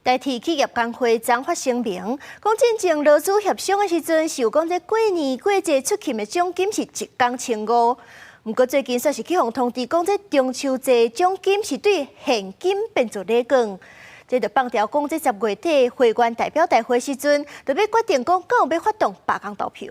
台鐵企業工會昨發聲明，講進前勞資協商的時陣，是有講這過年過節出勤的獎金是一工千五。毋過最近煞是去予通知講，這中秋節獎金是對現金變做禮券。這就放調講，這10月底會員代表大會時陣，就欲決定講，敢有欲發動罷工投票。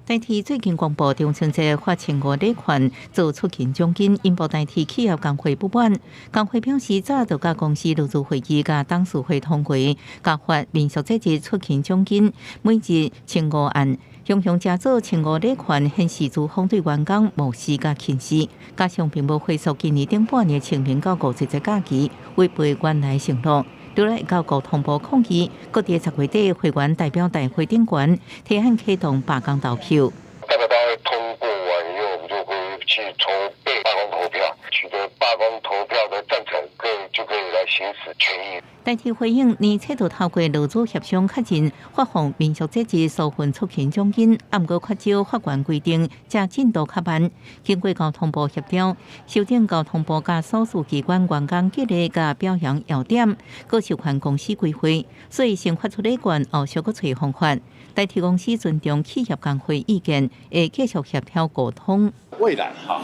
台鐵最近公布中秋節發千五禮券做出勤獎金，引爆台鐵企業工會不滿。工會表示，早就佮公司勞資會議佮董事會通過，加發民俗節日出勤獎金，每日千五元。雄雄加做千五禮券，顯示資方對員工無視佮輕視，加上並無恢復今年頂半年清明到五節節假期，違背原來承諾。除來到交通部抗議，閣佇10月底會員代表大會頂懸提案啟動罷工投票。代表大會通過完以後，我們就會去籌備罷工投票，取得罷工投票的贊成，可以就可以來行使權益。台鐵回應，年初就透過勞資協商確認發放民俗節日部分出勤獎金，毋過缺少法源規定，才進度較慢。經過交通部協調，修訂交通部佮所屬機關員工激勵佮表揚要點，閣授權公司規劃，所以先發出禮券，後續閣揣方法。台鐵公司尊重企業工會意見，會繼續協調溝通。未來哈，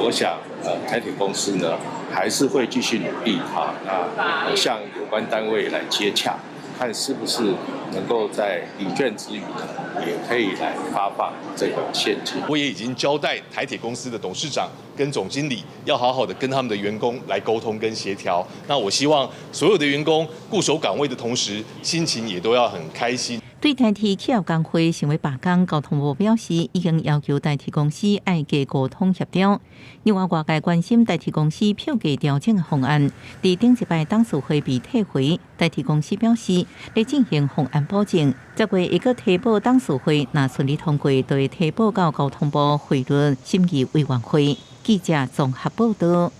我想台鐵公司呢，還是會繼續努力哈，那向有關單位來接洽，看是不是能夠在禮券之餘呢，也可以來發放這個現金。我也已經交代台鐵公司的董事長跟總經理，要好好的跟他們的員工來溝通跟協調。那我希望所有的員工固守崗位的同時，心情也都要很開心。對台鐵企業工會想欲罷工，交通部表示已經要求台鐵公司愛加溝通協調。另外，外界關心台鐵公司票價調整的方案，佇頂一擺董事會被退回，台鐵公司表示咧進行方案補正，10月會閣提報董事會，若順利通過，就會提報到交通部匯率審議委員會。記者綜合報道。